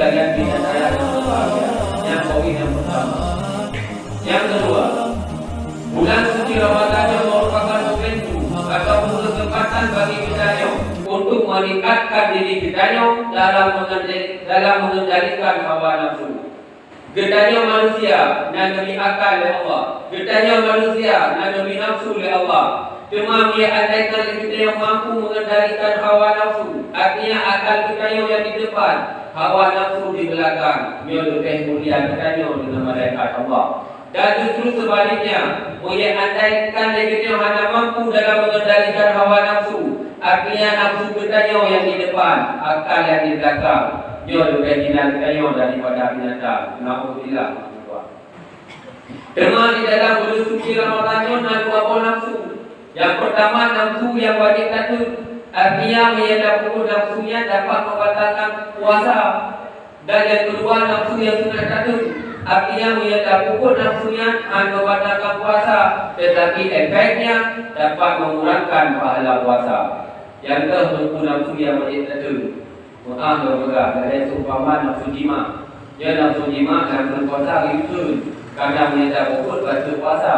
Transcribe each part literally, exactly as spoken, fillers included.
Kalian bisa saya nyang poin nyang pertama. Nyang kedua, bulan suci Ramadan nyoe merupakan momentum ataupun kesempatan bagi geutanyoe untuk meningkatkan diri geutanyoe dalam mengendali-, dalam mengendalikan hawa nafsu. Geutanyoe manusia nyang geubri akal lé Allah. Geutanyoe manusia nyang geubri nafsu lé Allah. Teuma meunyo andaikan geutanyoe mampu mengendalikan hawa nafsu, artinya akal geutanyoe nyang di depan, hawa nafsu di belakang, nyoe leubeh mulia geutanyoe deungon malaikat Allah. Dan justru sebaliknya, meunyo andaikan lé geutanyoe hana mampu dalam mengendalikan hawa nafsu, artinya nafsu geutanyoe nyang di depan, akal nyang di belakang, nyoe leubeh hina geutanyoe daripada binatang. Naudzubillah. Teuma di dalam buleuen suci Ramadhan nyoe na dua boh nafsu. Nyang peurtama nafsu nyang wajéb tateun, artinya meunyo tapeubuet nafsu nyan dapat membatalkan puasa. Dan nyang keudua nafsu nyang sunat tateun, artinya meunyo tapeubuet nafsu nyan hana membatalkan puasa, tetapi efeknya dapat mengurangkan pahala puasa. Nyang keu nafsu nyang wajéb tateun. Meu'ah lôn peugah, lagée seumpama nafsu jima. Nyoe nafsu jima lam buleuen puasa geuyue teun, kadang meunyo tapeubuet bateue puasa.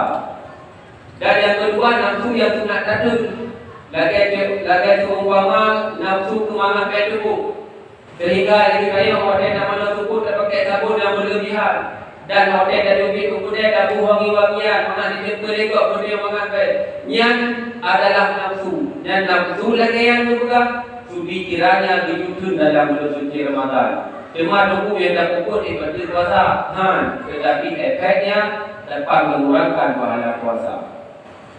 Dan nyang keudua nafsu nyang sunat tateun, lagée, lagée seumpama nafsu keu mangat bée tuboh. Sehingga lagée rayeuk watée tamanoe sukut tapakée sabon nyang meuleubihan. Dan watée tateubiet u keudée taboh wangi-wangian, mangat jiteupeue lé gob peue nyang mangat bée. Nyan adalah nafsu. Nyan nafsu lagée nyang geupeugah, sudi kiranya geuyue teun dalam buleuen suci Ramadhan. Teuma teungku nyang tapeubuet ibadat puasa, han, teutapi efeknya dapat mengurangkan pahala puasa.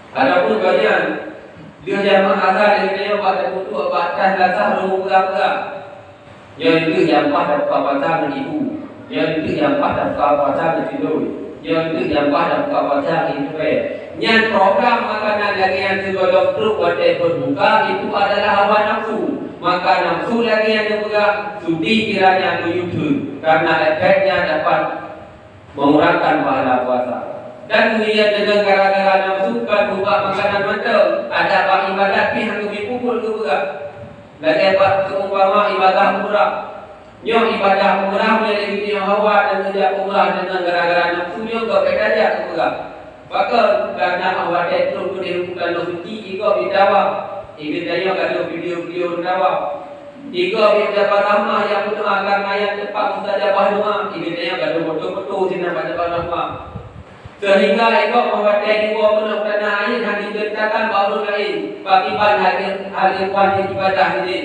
Adapun gobnyan, lheueh jamaah asai lagée nyoe bak tapeuduek bak atas dasar rumoh peugah-peugah. Nyoe deuh nyang paih tabuka puasa ngon ibu. Nyoe deuh nyang paih tabuka puasa ngon sidroe. Nyoe deuh nyang paih tabuka puasa ngon ibu. Nyan program makanan lagée nyan sigohlom trok watée berbuka itu adalah hawa nafsu. Maka nafsu lagée nyan neupeugah sudi kiranya geuyue teun, karena efeknya dapat mengurangkan pahala puasa. Dan meunyo deungon gara-gara nafsu kan buka makanan mantong, ada bak ibadat pih hana geupeubuet geupeugah. Lagée bak seumpama ibadah umrah. Nyoe ibadah umrah meunyo lé geutanyoe hawa dan neujak umrah deungon gara-gara nafsu nyoe gob beda jak geupeugah. Pakon? Karena Allah trok keudeh u tanoh suci igob jitawaf. Ibi tanyoe ka lheueh video-video tawaf. Igob di Jabal Rahmah nyang meudoa karena nyan teumpat mustajabah doa. Ibi tanyoe ka lheueh foto-foto sinan bak Jabal Rahmah. Sehingga igob watée jiwoe keunoe tanoh ayeue hana jiceuritakan bak ureuëng laén, pakriban hal, hal ikhwan nyang ibadah nyan.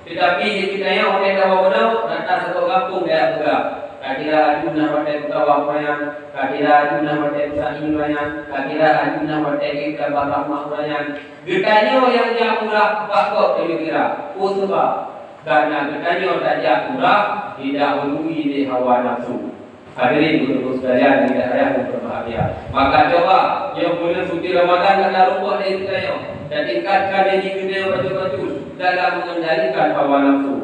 Teutapi di geutanyoe watée tawoe keunoe, rata sagoe gampông daya peugah. Ka kira aju na watée tawaf uroe nyan, ka kira aju na watée sa'i uroe nyan, ka kira aju na watée gét Jabal Rahmah uroe nyan. Geutanyoe nyang jak umrah bak gob tanyoe kira. Peue sabab? Karena geutanyoe tajak umrah didahului lé hawa nafsu. Hadirin guru-guru sekalian yang dirahmati dan berbahagia. Maka coba, nyoe buleuen suci Ramadhan ka tarumpok lé geutanyoe, tatingkatkan diri geutanyoe bacut-bacut dalam mengendalikan hawa nafsu.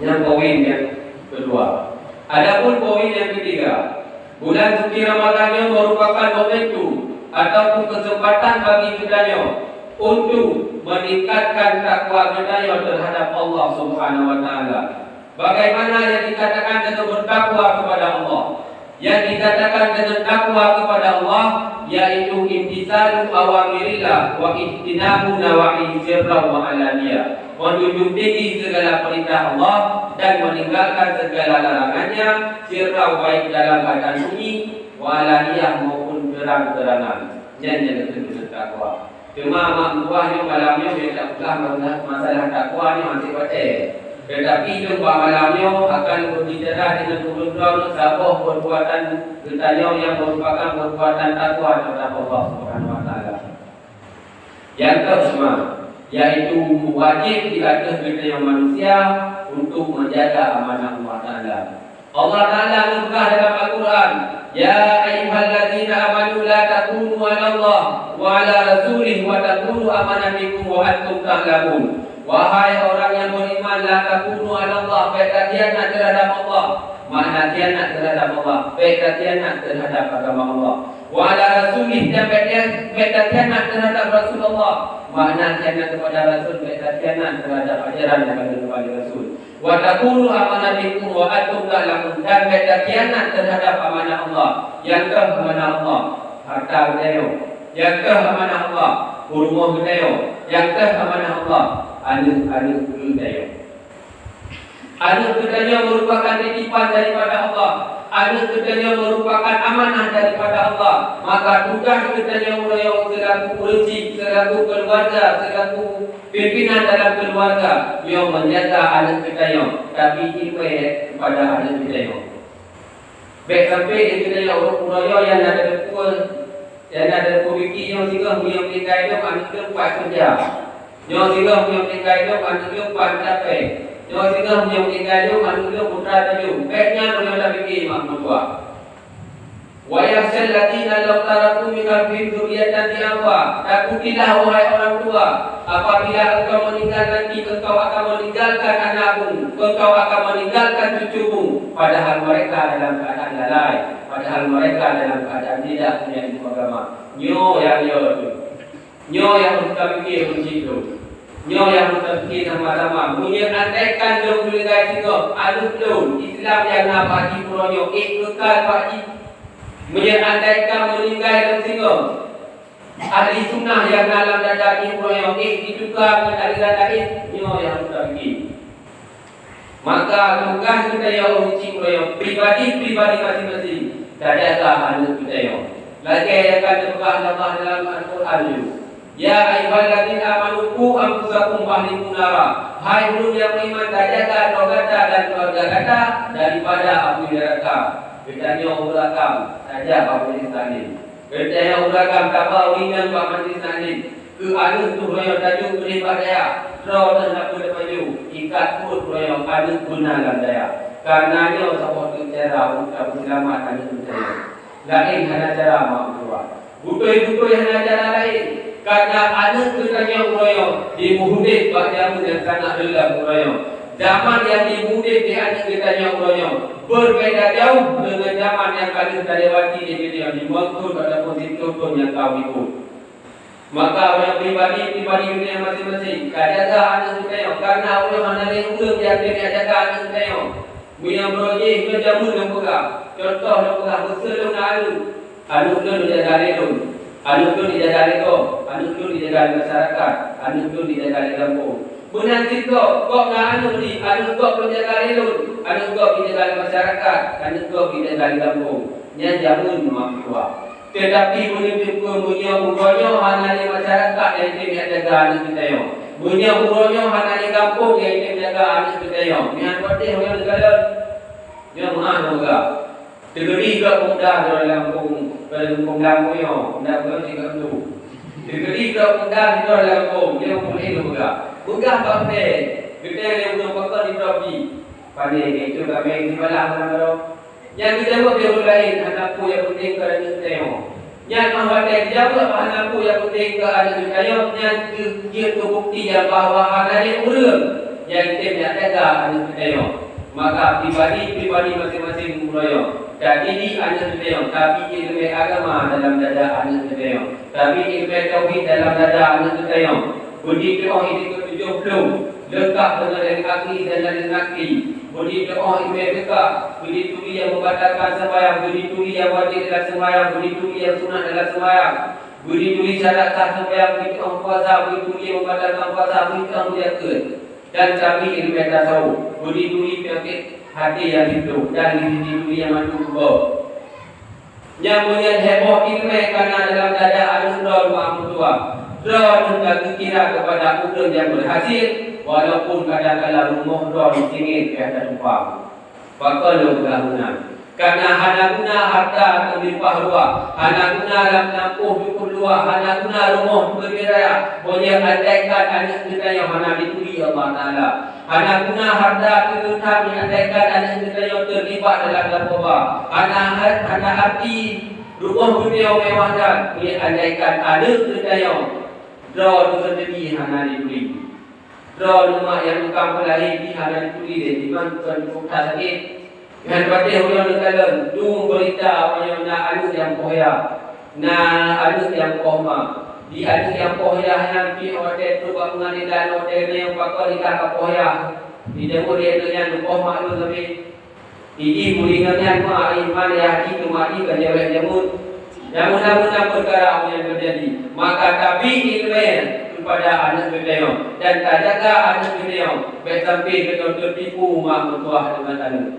Nyan poin nyang keudua. Adapun poin nyang keutiga, bulan suci Ramadhan nyoe merupakan momentum ataupun keuseumpatan bagi geutanyoe untuk meningkatkan takwa geutanyoe teuhadap Allah Subhanahu wa Taala. Bagaimana nyang dikatakan deungon bertakwa kepada Allah? Nyang dikatakan deungon takwa kepada Allah, yaitu imtitsalu awamirillah wa ijtinabu nawahi sirran wa alaniyah. Menjunjung tinggi segala perintah Allah dan meninggalkan segala larangan-Nya, sirran, baik dalam keadaan sunyi, wa alaniyah, maupun terang-terangan. Nyan nyang disebut takwa. Teuma mak meutuah nyoe malam nyoe nyang tapeugah masalah takwa nyoe hase watée. Teutapi teuma malam nyoe akan berbicara deungon ureuëng droe saboh perbuatan geutanyoe nyang merupakan perbuatan takwa teuhadap Allah Subhanahu wa Taala. Nyang keulima, yaitu wajéb di ateueh geutanyoe manusia untuk menjaga amanah Allah Taala. Allah Taala geupeugah dalam Al-Quran, "Ya ayyuhalladzina amanu la takunu 'ala Allah wa 'ala rasulih wa takunu amanatikum wa antum ta'lamun." Wahai orang yang beriman, la takunu 'ala Allah, bék takhianat terhadap Allah. Makna khianat terhadap Allah, bèk takhianat terhadap agama Allah. Wa ala rasulih, dan bèk, bèk takhianat terhadap Rasul Allah. Makna khianat kepada Rasul, bèk takhianat terhadap ajaran nyang ka geuteupeue lé Rasul. Wa takunu amanatikum wa antum ta'lamun, dan bèk takhianat terhadap amanah Allah. Nyang keuh amanah Allah, hareuta geutanyoe. Nyang keuh amanah Allah, peurumoh geutanyoe. Nyang keuh amanah Allah, aneuk-aneuk geutanyoe. Aneuk geutanyoe merupakan titipan daripada Allah. Aneuk geutanyoe merupakan amanah daripada Allah. Maka tugaih geutanyoe uroe nyoe seulaku ureueng chik, seulaku keuluwarga, seulaku pimpinan dalam keuluwarga, nyoe menjaga aneuk geutanyoe, tabi ileumèe kepada aneuk geutanyoe. Bèk sampai di geutanyoe uroe nyoe nyang na teupeue Nyang na teupeue pike nyoe singoh meunyoe meuninggai lom aneuk lôn pat keureuja. Nyoe singoh meunyoe meuninggai lom aneuk lôn pat meucapèe. Nyoe singoh meunyoe meuninggai lom aneuk lôn putra taju. Bèk nyan meunyoe tapike mak meutuah. Wa yakhsyal ladzina law taraku min khalfihim dzurriyyatan dhi'afa. Takutilah, wahai orang tua, apabila engkau meninggal nanti, engkau akan meninggalkan anakmu, engkau akan meninggalkan cucumu, padahal mereka dalam keadaan lalai, padahal mereka dalam keadaan tidak punya ilmu agama. Nyoe nyang yo tu. Nyoe nyang harôh tapike meucit lôn. Nyoe nyang harôh tapike sama-sama. Meunyoe andaikan lôn meuninggai singoh, aneuk lôn, Islam nyang na bak jih uroe nyoe, ék keukai bak jih. Meunyoe andaikan meuninggai lôn singoh, ahli sunnah nyang na lam dada jih uroe nyoe, ék jituka ngon aliran laén, nyoe nyang harôh tapike. Maka tugaih geutanyoe ureueng chik uroe nyoe, pribadi-pribadi maséng-maséng, tajaga aneuk geutanyoe. Lagèe nyang ka geupeugah Allah dalam Al-Qur'an nyoe, "Ya ayyuhalladzina amanu qu anfusakum wa ahlikum nara." Hai ureueng nyang beriman, tajaga droe gata dan keluarga gata daripada apui neuraka. Geutanyoe ureueng agam, tajak bak majelis taklim. Geutanyoe ureueng agam taba uringan bak majelis taklim. Keu aneuk tuh roh nyoe tajak keudeh bak dayah, droe teuh na peue tapajôh, ikat pruet roh nyoe aneuk beuna lam dayah. Kareuna nyoe saboh teuk cara untuk tapeuseulamat aneuk geutanyoe. Laén hana cara mak meutuah. Beutôi-beutôi hana cara laén. Kareuna aneuk geutanyoe uroe nyoe jimuhudép bak jameun nyang sangat reuleuh uroe nyoe. Jameun nyang jimuhudép di aneuk geutanyoe uroe nyoe beubeda jauh deungon jameun nyang ka lheueh talewati lé geutanyoe limong thon ataupun siplôh thon nyang ka u likôt. Maka ureueng pribadi-pribadi geutanyoe maséng-maséng, tajaga aneuk geutanyoe, kareuna uroe nyoe hana lé ureueng nyang keuneuk jaga aneuk geutanyoe. Meunyoe uroe jih nyoe jameun lôn peugah, cuntoh lôn peugah, meuseu lôn na aneuk, aneuk lôn neujaga lé lôn, aneuk lôn dijaga lé gob, aneuk lôn dijaga lé masyarakat, aneuk lôn dijaga lé gampông. Meunan cit gob, gob na aneuk di, aneuk gob lôn jaga lé lôn, aneuk gob dijaga lé masyarakat, aneuk gob dijaga lé gampông. Nyan jameun mak meutuah. Teutapi meunyoe teupeue, meunyoe uroe nyoe hana lé masyarakat nyang tem jak jaga aneuk geutanyoe, meunyoe uroe nyoe hana lé gampông nyang tem jaga aneuk geutanyoe, meuhan patéh ureueng neukalon. Nyoe meuah lôn peugah. Teukeudi droe pemuda sidroe lam gampông, lam gampông nyoe, ndak peugah cit gampông. Teukeudi droe pemuda sidroe lam gampông, nyoe peureulèe lôn peugah. Peugah bak geutanyoe, geutanyoe lé ureueng pakon sidroe pih. Pandai, itu kami di malam malam. Nyang geujaweueb lé ureueng laén, hana peue nyang peunteng keu aneuk geutanyoe. Nyan óh watèe geujaweueb hana peue nyang peunteng keu aneuk geutanyoe, nyan keuh jeuet keu bukeuti nyang bahwa hana lé ureueng nyang tem jak jaga aneuk geutanyoe. Maka pribadi-pribadi maséng-maséng uroe nyoe, tadidik aneuk geutanyoe, tabi ileumèe agama dalam dada aneuk geutanyoe, tabi ileumèe tauhid dalam dada aneuk geutanyoe. Beudit tu'oh i likôt tujoh plôh, leungkap deungon ilmu akli dan ilmu nakli. Beudit tu'oh ileumèe fiqah, beudit turi nyang membatalkan sembahyang, beudit turi nyang wajéb dalam sembahyang, beudit turi nyang sunat dalam sembahyang, beudit turi syarat sah sembahyang, beudit tu'oh puasa, beudit turi nyang membatalkan puasa, beudit tu'oh meujakeuet. Dan tabi ileumèe tasawuf, beudit turi peunyakét até nyang siploh, dan beudit turi nyang mandum gob. Nyang meunyan heboh ileumèe ka na dalam dada aneuk droe mak meutuah. Droeneuh ka geukira keupada ureueng nyang beurhasil, walaupun kadang-kadang rumoh droe singét pih hana tumpang. Pakon lôn peugah meunan? Kareuna hana guna hareuta teulimpah ruah, hana guna lam tampôh jukôt luwa, hana guna rumoh teukeubit raya, meunyoe andaikan aneuk geutanyoe hana jituri Allah Taala. Hana guna hareuta teuh that meunyoe andaikan aneuk geutanyoe teulibat dalam narkoba. Hana, hana arti rumoh geutanyoe mewah that meunyoe andaikan aneuk geutanyoe droeneuh sendiri hana jituri. Droeneuh mak nyang ka peulahé pih hana jituri lé, iman bukan cukup that sakét. Nyan patéh uroe nyoe kalon, dum beurita uroe nyoe na aneuk nyang poh yah, na aneuk nyang poh ma. Di aneuk nyang poh yah nyan pih watèe trok bak peungadilan, watèe nyoe pakon nikah ka poh yah. Di jameun lé aneuk nyan poh ma lôn sabe. Idéh meuringan nyan ma, iman yah di teuma di ka jawèk jameun. Jameun namun na peukara nyang teujadi. Maka tabi ileumèe keupada aneuk geutanyoe dan tajaga aneuk geutanyoe, bèk sampai geutanyoe teutipu mak meutuah deungon aneuk.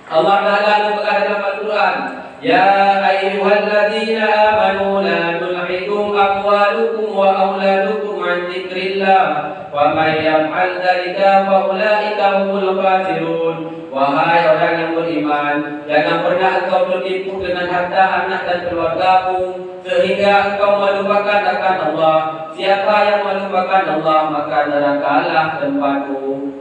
Allah Ta'ala geupeugah dalam Al-Quran, "Ya ayyuhalladzina amanu la tulhikum amwalukum wa auladukum an dzikrillah, wa may yaf'al dzalika fa ulaika humul khasirun." Wahai orang yang beriman, jangan pernah engkau tertipu dengan harta, anak, dan keluargamu, sehingga engkau melupakan akan Allah. Siapa yang melupakan Allah, maka nerakalah tempatmu.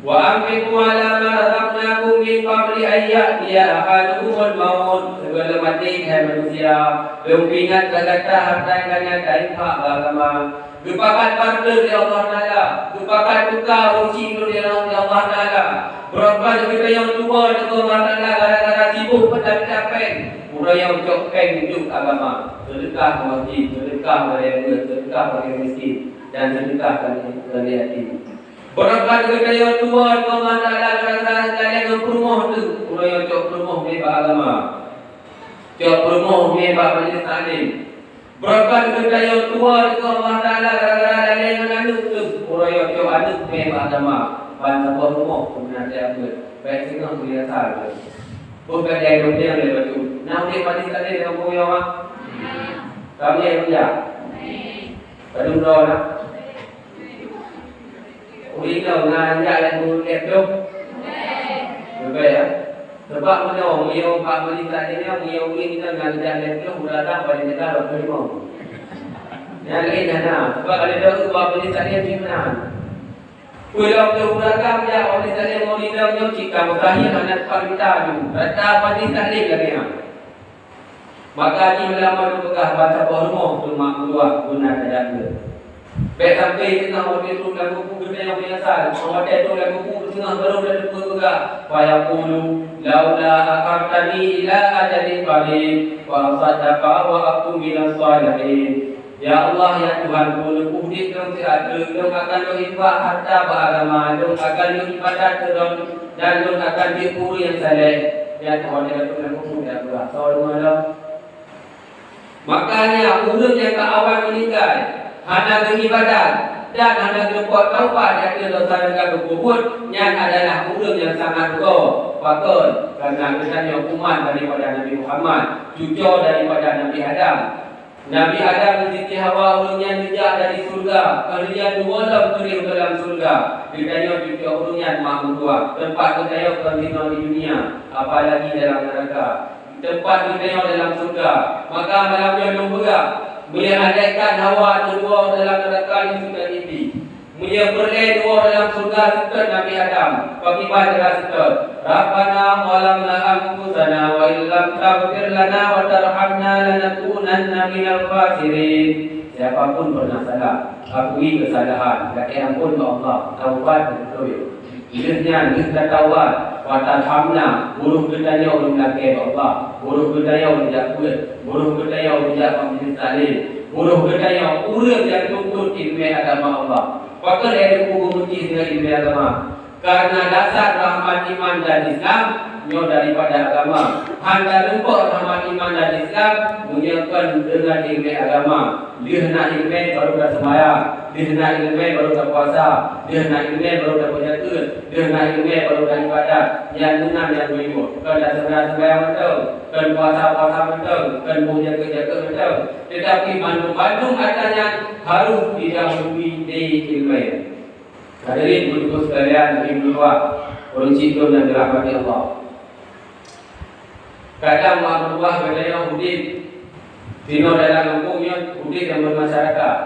"Wa anfiqu ala ma razaqnakum min qabli an ya'tiya ahadukumul maut." Sebelum mati, hai manusia, lôn peuingat bak gata harta nyang ka gata infak bak agama. Geupakat barter lé Allah Ta'ala, geupakat tuka ureueng chik lôn lé Allah Ta'ala. Beurangkat geutanyoe tuwoe lé Allah Ta'ala gara-gara sibôk peutapita péng, uroe nyoe cok péng duek agama, seudeukah bak masjid, seudeukah bak yatim, seudeukah bak miskin, dan seudeukah bak yatim. Beurangkat geutanyoe tuwoe lé Allah Ta'ala gara-gara lalée ngon peurumoh teuh, uroe nyoe cok peurumoh mé bak agama, cok peurumoh mé bak majelis taklim. Beurangkat geutanyoe tuwoe lé Allah Ta'ala gara-gara lalée ngon aneuk teuh, uroe nyoe cok aneuk mé bak agama. Ban saboh rumoh peuminat teuh, bèk singoh meunasah. Bôh ka jai dong nyang lé bacut. Na udép majelis taklim lam bumoe nyoe, Mak? Ramé meujak? Padum droe na? Ureueng inong na jak lam bumoe lhèe ploh? Leubeh, ya. Sabab meunoe, meunyoe bak majelis taklim nyoe, meunyoe ureueng inong na jak lhèe ploh, ureueng agam paléng teuga dua ploh limong. Nyang laén hana, sabab ka lheueh dua ploh limong majelis taklim jih meunan. Peue lom teuh ureueng agam jak majelis taklim ngon ureueng inong nyoe cit ka mustahil hana teumpat mita ju. Rata majelis taklim lagèe nyan. Maka jih ulama geupeugah ban saboh rumoh teuma meutuah guna teuh. Bèk sampai teungoh watèe trok lam buku geutanyoe meunasah, watèe trok lam buku teungoh barô tateupeue peugah, "Fa yaqulu laula akhartani ila ajalin qarib fa asaddaqa wa akun minas shalihin." Ya Allah, ya Tuhanku, neupeuudép lôn siat treuk, lôn akan lôn infak harta bak agama, lôn akan lôn ibadat keu Droe, dan lôn akan jeuet keu ureueng nyang saleh. Nyan watèe ka trok lam buku, ya Allah. Soe deungoe lom? Makanya, ureueng nyang ka awai meuninggai, hana geuibadat, dan hana geupeubuet taubat di ateueh desya nyang ka geupeubuet, nyan adalah ureueng nyang sangat rugoe. Pakon? Karena geutanyoe umat daripada Nabi Muhammad, cucoe daripada Nabi Adam. Nabi Adam ngon Siti Hawa ureueng nyan geujak dari syeuruga, keumudian dua lom keudéh u dalam syeuruga. Geutanyoe cucoe ureueng nyan mak meutuah, teumpat geutanyoe kon sinoe di dunia, apalagi dalam neuraka. Teumpat geutanyoe dalam syeuruga. Maka malam nyoe lôn peugah, meunyoe andaikan Hawa neuwoe dalam neuraka nyoe seutôt Iblih, meunyoe peureulèe neuwoe dalam syeuruga seutôt Nabi Adam, pakriban cara seutôt, "Rabbana zalamna anfusana wa illam taghfir lana wa tarhamna lanakunanna minal khasirin." Siapa pun pernah salah, akui kesalahan, lakèe ampôn bak Allah, taubat beutôi. Lheueh nyan, lheueh tataubat, wa tarhamna, uroe geutanyoe ureueng lakèe bak Allah, uroe geutanyoe ureueng jak peuet, uroe geutanyoe ureueng jak majelis taklim, uroe geutanyoe ureueng nyang tuntut ileumèe agama Allah. Pakon lé Teungku geumeucih deungon ileumèe agama? Karena dasar rahmat iman dan Islam nyoe daripada agama. Hana teuntèe rahmat iman dan Islam meunyoe kon deungon ileumèe agama. Lheueh na ileumèe baru taseumayang, lheueh na ileumèe baru tapuasa, lheueh na ileumèe baru tapeujakeuet, lheueh na ileumèe baru taibadat. Nyan meunan nyang geuyue. Kon taseumayang-seumayang mantong, kon puasa-puasa mantong, kon boh jakeuet-jakeuet mantong. Tetapi bandum-bandum atra nyan harus didahului lé ileumèe. Hadirin buleuen sekalian, di luwa, ureueng syiek lôn nyang dirahmati Allah. Kadang mak meutuah geutanyoe udép sinoe dalam gampông nyoe, udép nyang bermasyarakat.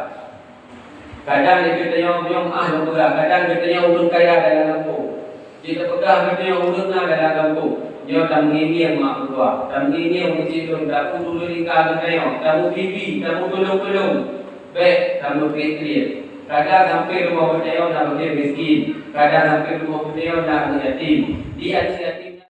Kadang di geutanyoe nyoe meuah lôn peugah, kadang geutanyoe ureueng kaya dalam gampông. Jeuet tapeugah geutanyoe ureueng na dalam gampông. Nyoe tameungieng-ngieng mak meutuah, tameungieng-ngieng ureueng syiek lôn, tapeuduli lingka geutanyoe, tamubibi, tamutulông-tulông. Bèk tameukriet-kriet. Kadang sampoe rumoh geutanyoe na fakir miskin, kadang sampoe rumoh geutanyoe na aneuk yatim. Di aneuk yatim